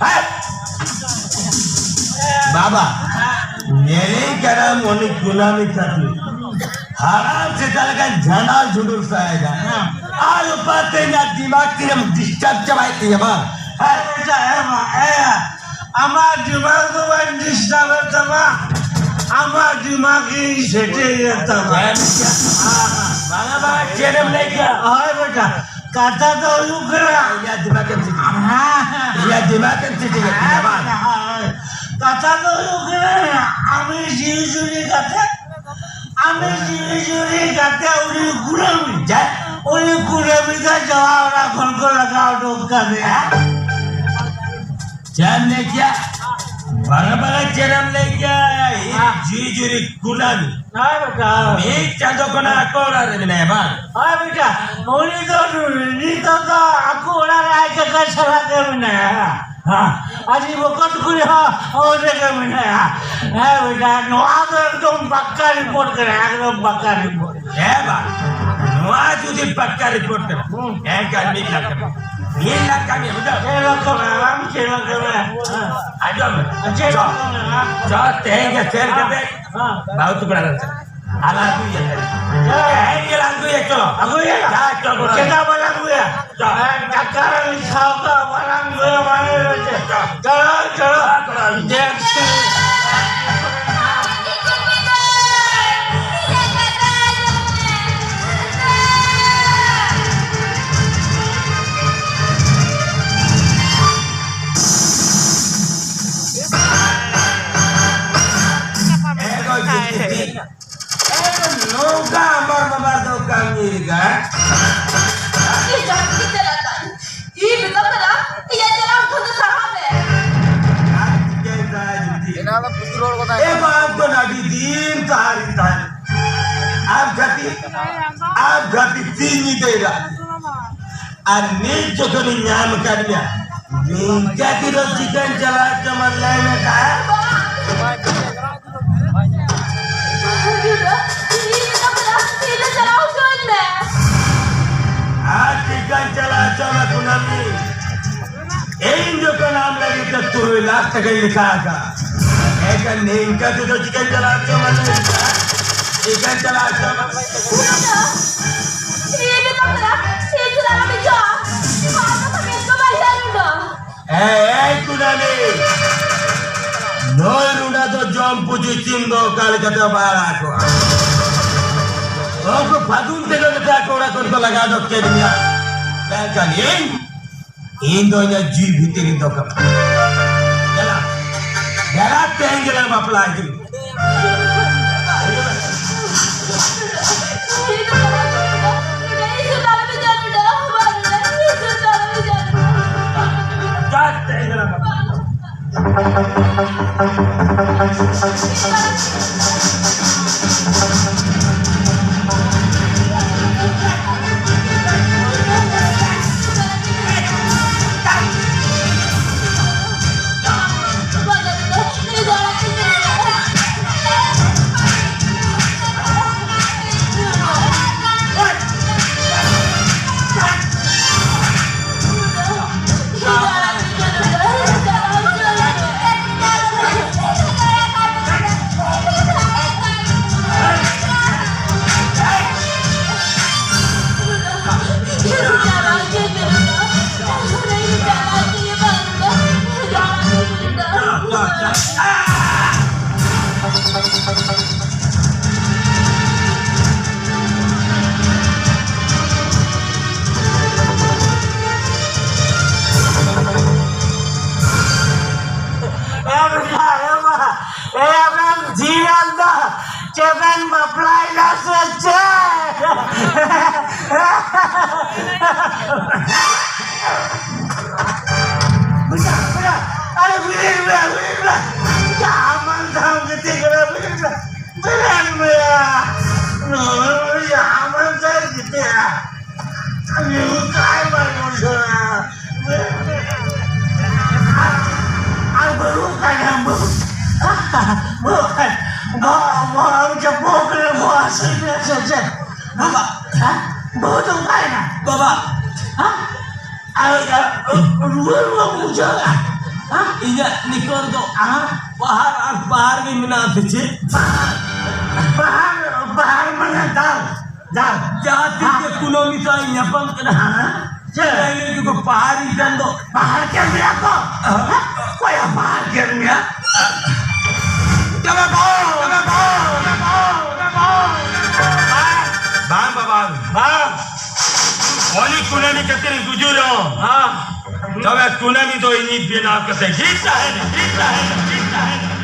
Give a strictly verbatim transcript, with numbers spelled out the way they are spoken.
ᱦᱮᱸ? ᱵᱟᱵᱟ, ᱧᱮᱞᱮᱧ ᱠᱟᱱᱟ ᱢᱚᱱᱤ ᱠᱩᱱᱟᱹᱢᱤ ᱠᱷᱟᱹᱛᱤᱨ᱾ ᱦᱟᱲᱟᱢ ᱥᱮᱛᱟ ᱞᱮᱠᱟ ᱡᱷᱟᱸᱰᱟ ᱡᱷᱩᱰᱩᱨ ᱥᱟᱭᱮᱫᱟ᱾ ᱟᱨ ᱩᱯᱟᱛᱮ ᱤᱧᱟᱹᱜ ᱫᱤᱢᱟᱜᱽ ᱛᱤᱱᱟᱹᱢ disturb ᱪᱟᱵᱟᱭᱮᱫ ᱛᱤᱧᱟᱹ ᱵᱟᱝ? ᱦᱮᱸ? ᱮᱭᱟ, ᱮᱭᱟ, ᱟᱢᱟᱜ ᱫᱤᱢᱟᱜᱽ ᱫᱚ ᱵᱟᱹᱧ disturb ᱮᱫ ᱛᱟᱢᱟ, ᱟᱢᱟᱜ ᱫᱤᱢᱟᱜᱽ ᱤᱧ ᱥᱮᱴᱮᱡ ᱮᱫ ᱛᱟᱢᱟ᱾ ᱦᱮᱸ, ᱵᱟᱝᱟ, ᱵᱟᱝᱟ, ᱪᱮᱫ ᱮᱢ ᱞᱟᱹᱭ ᱠᱮᱫᱟ? ᱦᱳᱭ ᱵᱮᱴᱟ, ᱠᱟᱛᱷᱟ ᱫᱚ ᱦᱩᱭᱩᱜ ᱠᱟᱱᱟ, ᱤᱧᱟᱹᱜ ᱫᱤᱢᱟᱜᱽ ᱮᱢ ᱥᱮᱴᱮᱡ ᱠᱮᱫᱟ᱾ ᱦᱮᱸ, ᱦᱮᱸ᱾ ᱤᱧᱟᱹᱜ ᱫᱤᱢᱟᱜᱽ ᱮᱢ ᱥᱮᱴᱮᱡ ᱠᱮᱫᱟ, ᱵᱟᱝ? ᱦᱮᱸ, ᱦᱮᱸ᱾ ᱠᱟᱛᱷᱟ ᱫᱚ ᱦᱩᱭᱩᱜ ᱠᱟᱱᱟ, ᱟᱢ ᱡᱤᱣᱤ ᱡᱩᱨᱤ ᱠᱟᱛᱮ, ᱟᱢ ᱡᱤᱣᱤ ᱡᱩᱨᱤ ᱠᱟᱛᱮ ᱩᱱᱤ ᱠᱩᱱᱟᱹᱢᱤ, ᱪᱮᱫ? ᱩᱱᱤ ᱠᱩᱱᱟᱹᱢᱤ ᱫᱚ ᱡᱟᱶᱟᱭ ᱚᱲᱟᱜ ᱠᱷᱚᱱ ᱠᱚ ᱞᱟᱜᱟ ᱩᱰᱩᱠ ᱠᱟᱫᱮᱭᱟ᱾ ᱪᱮᱫ ᱮᱢ ᱞᱟᱹᱭ ᱠᱮᱭᱟ? ᱵᱟᱝᱟ, ᱵᱟᱝᱟ, ᱪᱮᱫ ᱮᱢ ᱞᱟᱹᱭ ᱠᱮᱭᱟ? ᱤᱧ ᱦᱮᱸ᱾ ᱡᱤᱣᱤ ᱡᱩᱨᱤ ᱠᱩᱱᱟᱹᱢᱤ᱾ ᱦᱮᱸ ᱵᱮᱴᱟ᱾ ᱢᱤᱫ ᱪᱟᱸᱫᱚ ᱠᱷᱚᱱᱟᱜ ᱟᱠᱚ ᱚᱲᱟᱜ ᱨᱮ ᱢᱮᱱᱟᱭᱟ, ᱵᱟᱝ? ᱦᱳᱭ ᱵᱮᱴᱟ, ᱩᱱᱤ ᱫᱚ ᱱᱤᱛᱚᱜ ᱫᱚ ᱟᱠᱚ ᱚᱲᱟᱜ ᱨᱮ ᱟᱡ ᱠᱟᱠᱟ ᱥᱟᱞᱟᱜ ᱜᱮ ᱢᱮᱱᱟᱭᱟ᱾ ᱦᱮᱸ, ᱟᱹᱰᱤ ᱵᱚᱠᱚᱛ ᱠᱩᱲᱤ ᱦᱚᱸ ᱚᱸᱰᱮ ᱜᱮ ᱢᱮᱱᱟᱭᱟ᱾ ᱦᱮᱸ ᱵᱮᱴᱟ, ᱱᱚᱣᱟ ᱫᱚ ᱮᱠᱫᱚᱢ ᱯᱟᱠᱠᱟ report ᱠᱟᱱᱟ, ᱮᱠᱫᱚᱢ ᱯᱟᱠᱠᱟ report᱾ ᱦᱮᱸ ᱵᱟ, ᱱᱚᱣᱟ ᱡᱩᱫᱤ ᱯᱟᱠᱠᱟ report ᱠᱟᱱᱟ, ᱦᱩᱸ᱾ ᱮᱱᱠᱷᱟᱱ ᱢᱤᱫ ᱞᱟᱠᱷ ᱠᱟᱹᱢᱤ, ᱢᱤᱫ ᱞᱟᱠᱷ ᱠᱟᱹᱢᱤ, ᱵᱩᱡᱷᱟᱹᱣ? ᱪᱮᱫ ᱞᱟᱹᱠ ᱠᱟᱱᱟ, ᱟᱢ ᱪᱮᱫ ᱞᱟᱹᱠ ᱠᱟᱱᱟ? ᱟᱸᱡᱚᱢ ᱢᱮ᱾ ᱪᱮᱫ ᱪᱚ, ᱞᱟᱹᱠ ᱠᱟᱱᱟ? ᱪᱚ, ᱛᱮᱦᱮᱧ ᱜᱮ ᱥᱮᱱ ᱠᱟᱛᱮ ᱦᱮᱸ᱾ ᱵᱟᱹᱦᱩ ᱛᱟᱠᱚ ᱚᱲᱟᱜ ᱨᱮ ᱪᱟᱞᱟᱜ᱾ ᱟᱞᱟᱝ ᱟᱹᱜᱩᱭᱟ᱾ ᱦᱮᱸ᱾ ᱦᱮᱸ, ᱜᱮ ᱞᱟᱝ ᱟᱹᱜᱩᱭᱟ, ᱪᱚᱞᱚ᱾ ᱟᱹᱜᱩᱭᱟ? ᱡᱟ, ᱪᱚᱞᱚ᱾ ᱪᱮᱫᱟᱜ ᱵᱟᱞᱟᱝ ᱟᱹᱜᱩᱭᱟ? ᱪᱚ᱾ ᱦᱮᱸ, ᱴᱟᱠᱟ ᱨᱮ ᱥᱟᱶᱛᱟ ᱵᱟᱞᱟᱝ ᱟᱹᱜᱩᱭᱟ, ᱵᱟᱞᱟᱝ ᱟᱹᱜᱩᱭᱟ᱾ ᱪᱚ᱾ ᱪᱚᱞᱚ, ᱪᱚᱞᱚ᱾ ᱪᱚᱞᱚ, ᱪᱚᱞᱚ᱾ ᱫᱮᱠ ᱥᱮ᱾ ᱮ, ᱱᱚᱝᱠᱟ ᱟᱢᱟᱨ ᱵᱟᱵᱟᱨ ᱫᱚ ᱠᱟᱹᱢᱤ ᱨᱮᱜᱟ᱾ ᱤᱧ ᱡᱟᱦᱟᱸ ᱛᱮᱜᱮ ᱪᱟᱞᱟᱜ ᱠᱟᱱ᱾ ᱤᱧ ᱢᱮᱛᱟᱢ ᱠᱟᱱᱟ, ᱤᱧᱟᱹᱜ ᱪᱟᱞᱟᱣ ᱠᱷᱚᱱ ᱫᱚ ᱥᱟᱦᱟ ᱢᱮ᱾ ᱟᱨ ᱪᱤᱠᱟᱹᱭ ᱫᱟ ᱡᱩᱫᱤ? ᱮᱱᱟᱝ ᱫᱚ ᱯᱩᱛᱩᱞ ᱦᱚᱲ ᱠᱚ ᱛᱟᱦᱮᱸ ᱮ ᱠᱟᱱᱟ᱾ ᱵᱟᱝ ᱠᱚ ᱟᱹᱰᱤ ᱫᱤᱱ ᱛᱟᱦᱮᱸ ᱛᱟᱦᱮᱸ᱾ ᱟᱢ ᱠᱷᱟᱹᱛᱤᱨ, ᱟᱢ ᱠᱷᱟᱹᱛᱤᱨ ᱛᱤᱱ ᱧᱤᱫᱟᱹᱭ ᱨᱟᱜ᱾ ᱟᱨ ᱱᱤᱛ ᱡᱚᱠᱷᱚᱱᱤᱧ ᱧᱟᱢ ᱟᱠᱟᱫ ᱢᱮᱭᱟ, ᱱᱤᱝᱠᱟ ᱜᱮ ᱫᱚ ᱪᱤᱠᱟᱹᱧ ᱪᱟᱞᱟᱣ ᱦᱚᱪᱚ ᱢᱟ ᱞᱟᱹᱭ ᱢᱮ ᱛᱟᱦᱮᱸ? ᱟᱨ ᱪᱤᱠᱟᱹᱧ ᱪᱟᱞᱟᱣ ᱦᱚᱪᱚ ᱢᱟ ᱠᱩᱱᱟᱹᱢᱤ? ᱤᱧ ᱫᱚ ᱠᱟᱱᱟ ᱟᱢ ᱞᱟᱹᱜᱤᱫ ᱛᱮ ᱛᱩᱨᱩᱭ ᱞᱟᱠᱷ ᱴᱟᱠᱟᱧ ᱞᱮᱠᱷᱟ ᱟᱠᱟᱫ᱾ ᱮᱱᱠᱷᱟᱱ ᱱᱤᱝᱠᱟ ᱛᱮᱫᱚ ᱪᱤᱠᱟᱹᱧ ᱪᱟᱞᱟᱣ ᱦᱚᱪᱚ ᱟᱢᱟ? ᱪᱤᱠᱟᱹᱧ ᱪᱟᱞᱟᱣ ᱦᱚᱪᱚ ᱟᱢᱟ? ᱤᱧ ᱫᱚ, ᱤᱧ ᱫᱚ ᱛᱟᱯᱚᱨᱮ ᱤᱧ ᱪᱟᱞᱟᱣ ᱠᱟᱛᱮ ᱡᱚᱢ᱾ ᱟᱨ ᱫᱚ ᱠᱟᱹᱢᱤ ᱠᱚ ᱵᱟᱭ ᱦᱩᱭᱩᱜ ᱫᱚ᱾ ᱮᱭ, ᱮᱭ, ᱠᱩᱱᱟᱹᱢᱤ! ᱱᱩᱭ ᱨᱩᱸᱰᱟ ᱫᱚ ᱡᱚᱢ ᱯᱩᱡᱤ ᱥᱤᱢ ᱫᱚ ᱚᱠᱟ ᱞᱮᱠᱟᱛᱮ ᱵᱟᱭ ᱟᱲᱟᱜ ᱠᱚᱣᱟ? ᱩᱱᱠᱩ ᱯᱷᱟᱹᱜᱩᱱ ᱛᱮᱫᱚ ᱱᱮᱛᱟᱨ ᱠᱚ ᱚᱲᱟᱜ ᱠᱚᱨᱮ ᱠᱚ ᱞᱟᱜᱟᱣ ᱫᱚ ᱠᱮᱫ ᱜᱮᱭᱟ᱾ ᱢᱮᱱᱠᱷᱟᱱ ᱤᱧ, ᱤᱧ ᱫᱚ ᱤᱧᱟᱹᱜ ᱡᱤᱣᱤ ᱵᱷᱤᱛᱤᱨ ᱨᱮ ᱫᱚᱦᱚ ᱠᱟᱜᱼᱟ᱾ ᱫᱮᱞᱟ, ᱫᱮᱞᱟ, ᱛᱮᱦᱮᱧ ᱜᱮᱞᱟᱝ ᱵᱟᱯᱞᱟ ᱤᱫᱤ᱾ ᱮ ᱵᱟᱵᱟ, ᱮ ᱵᱟᱵᱟ, ᱮ ᱟᱢᱨᱮᱢ ᱡᱤᱣᱤ ᱟᱱ ᱫᱚ ᱪᱮᱫ ᱮᱢ ᱵᱟᱯᱞᱟᱭᱮᱱᱟ ᱥᱮ ᱪᱮᱫ? ᱵᱩᱡᱷᱟᱹᱣ, ᱵᱩᱡᱷᱟᱹᱣ, ᱟᱨᱮ ᱵᱩᱡᱷᱟᱹᱣ ᱢᱮ, ᱵᱩᱡᱷᱟᱹᱣ ᱢᱮ᱾ ᱡᱟᱦᱟᱸ ᱢᱟᱱ ᱛᱟᱢ ᱜᱟᱛᱮ ᱠᱟᱱᱟ, ᱵᱩᱡᱷᱟᱹᱣ ᱢᱮ, ᱵᱩᱡᱷᱟᱹᱣ ᱢᱮ᱾ ᱱᱩᱭ ᱡᱟᱦᱟᱸ ᱢᱟᱱ ᱛᱟᱭ ᱜᱟᱛᱮᱜᱼᱟ᱾ ᱟᱨ ᱵᱟᱹᱦᱩ ᱠᱟᱱᱟᱢ, ᱵᱟᱹᱦᱩ᱾ ᱵᱟᱹᱦᱩ ᱠᱟᱱᱟᱢ᱾ ᱵᱟᱹᱦᱩ, ᱵᱟᱹᱦᱩ, ᱟᱢ ᱪᱮᱫ ᱵᱟᱹᱦᱩ ᱠᱟᱱᱟᱢ? ᱵᱟᱹᱦᱩ ᱟᱹᱥᱩᱞ ᱢᱮ ᱥᱮ ᱪᱮᱫ? ᱵᱟᱵᱟ᱾ ᱦᱮᱸ? ᱵᱟᱹᱦᱩ ᱫᱚ ᱚᱠᱟᱭᱮᱱᱟ? ᱵᱟᱵᱟ᱾ ᱦᱮᱸ? ᱟᱨ, ᱟᱨ, ᱨᱩᱣᱟᱹ ᱨᱩᱣᱟᱹ ᱵᱩᱡᱷᱟᱹᱜᱼᱟ᱾ ᱦᱮᱸ? ᱤᱧᱟᱹᱜ ᱱᱤᱠᱚᱨ ᱫᱚ ᱟᱦᱟ, ᱯᱟᱦᱟᱨ ᱟᱨ ᱯᱟᱦᱟᱨ ᱜᱮ ᱢᱮᱱᱟᱜᱼᱟ ᱥᱮ ᱪᱮᱫ? ᱯᱟᱦᱟᱨ, ᱯᱟᱦᱟᱨ ᱢᱟᱱᱮ ᱫᱟᱞ, ᱫᱟᱞ᱾ ᱡᱟᱦᱟᱸ ᱛᱤᱥ ᱜᱮ ᱠᱩᱱᱟᱹᱢᱤ ᱥᱟᱶ ᱤᱧ ᱧᱟᱯᱟᱢ ᱠᱟᱱᱟ᱾ ᱦᱮᱸ? ᱪᱮᱫ? ᱤᱧ ᱞᱟᱹᱭ ᱞᱟᱹᱜᱤᱫ ᱠᱚ ᱯᱟᱦᱟᱨᱤᱧ ᱠᱟᱱ ᱫᱚ᱾ ᱯᱟᱦᱟᱨ ᱠᱮᱫ ᱢᱮᱭᱟ ᱠᱚ? ᱦᱮᱸ? ᱚᱠᱚᱭᱟ ᱯᱟᱦᱟᱨ ᱠᱮᱫ ᱢᱮᱭᱟ? ᱪᱟᱵᱟ ᱠᱚ, ᱪᱟᱵᱟ ᱠᱚ, ᱪᱟᱵᱟ ᱠᱚ, ᱪᱟᱵᱟ ᱠᱚ᱾ ᱵᱟᱝ, ᱵᱟᱝ ᱵᱟᱵᱟ, ᱵᱟᱝ᱾ ᱩᱱᱤ ᱠᱩᱱᱟᱹᱢᱤ ᱠᱷᱟᱹᱛᱤᱨ ᱤᱧ ᱜᱩᱡᱩᱜ ᱨᱮᱦᱚᱸ, ᱦᱮᱸ, ᱛᱚᱵᱮ ᱠᱩᱱᱟᱹᱢᱤ ᱫᱚ ᱤᱧᱤᱧ ᱵᱮᱱᱟᱣ ᱠᱟᱛᱮ ᱜᱮ ᱛᱟᱦᱮᱱᱟ, ᱜᱮ ᱛᱟᱦᱮᱱᱟ, ᱜᱮ ᱛᱟᱦᱮᱱᱟ᱾